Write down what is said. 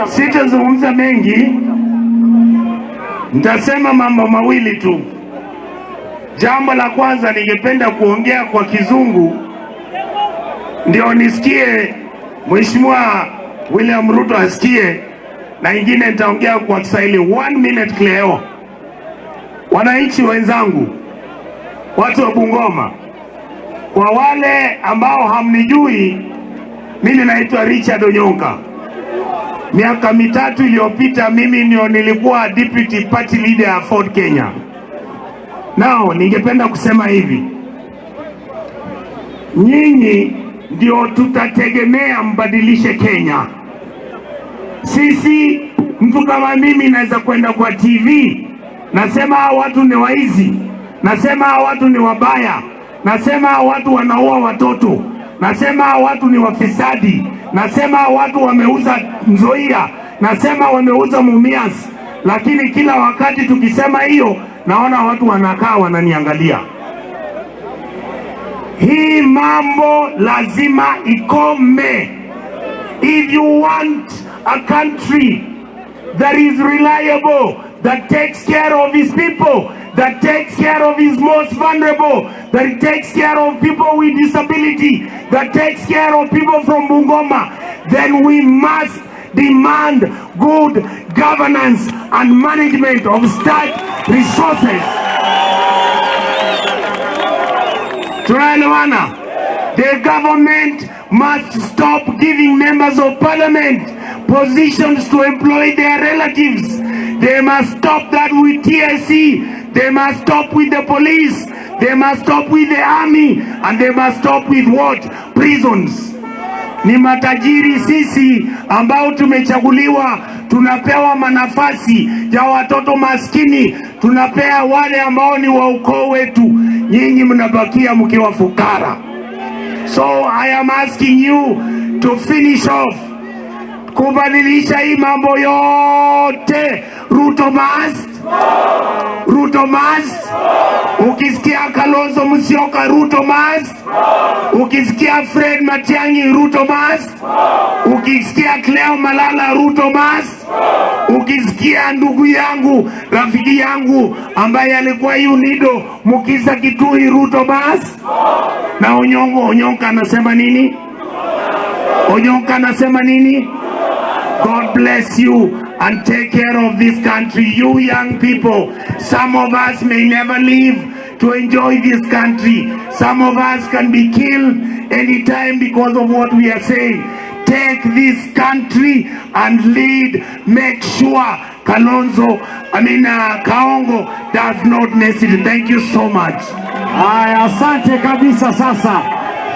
Sitazungumza mengi, nitasema mambo mawili tu. Jambo la kwanza, ningependa kuongea kwa Kizungu ndio nisikie Mheshimiwa William Ruto asikie, na ingine nitaongea kwa Kiswahili. One minute, Cleo. Wananchi wenzangu, watu wa Bungoma, kwa wale ambao hamnijui, mimi naitwa Richard Onyonka. Miaka 3 iliyopita mimi ndio nilikuwa deputy party leader ya Ford Kenya. Nao ningependa kusema hivi, nyinyi ndio tutategemea mbadilishe Kenya. Sisi, mtu kama mimi naweza kwenda kwa TV nasema hao watu ni waizi, nasema hao watu ni wabaya, nasema hao watu wanaua watoto, nasema hao watu ni wafisadi, nasema hao watu wameuza Nzoia, nasema wameuza Mumias, lakini kila wakati tukisema hiyo, naona watu wanakaa wananiangalia. Hii mambo lazima ikome. If you want a country that is reliable, that takes care of his people, that takes care of his most vulnerable, that takes care of people with disability, that takes care of people from Bungoma, then we must demand good governance and management of state resources. Tunaelewana? The government must stop giving members of parliament positions to employ their relatives. They must stop that with TSC. They must stop with the police. They must stop with the army. And they must stop with what? Prisons. Ni matajiri sisi ambao tumechaguliwa, tunapewa manafasi ya watoto maskini, tunapea wale ambao ni wa ukoo wetu, nyinyi mnabakia mkiwa fukara. So I am asking you to finish off kubadilisha hii mambo yote. Ruto must, Ruto must. Ukisikia Kalonzo Musyoka, Ruto must. Ukisikia Fred Matiang'i, Ruto must. Ukisikia Cleo Malala, Ruto must. Ukisikia ndugu yangu, rafiki yangu ambaye alikuwa UNIDO, Mukhisa Kituyi, Ruto must. Na Onyongo, Onyonka anasema nini? Onyonka anasema nini? God bless you and take care of this country. You young people, some of us may never live to enjoy this country. Some of us can be killed anytime because of what we are saying. Take this country and lead. Make sure Kalonzo, I mean Kaongo does not mess it. Thank you so much. Haya, asante kabisa. Sasa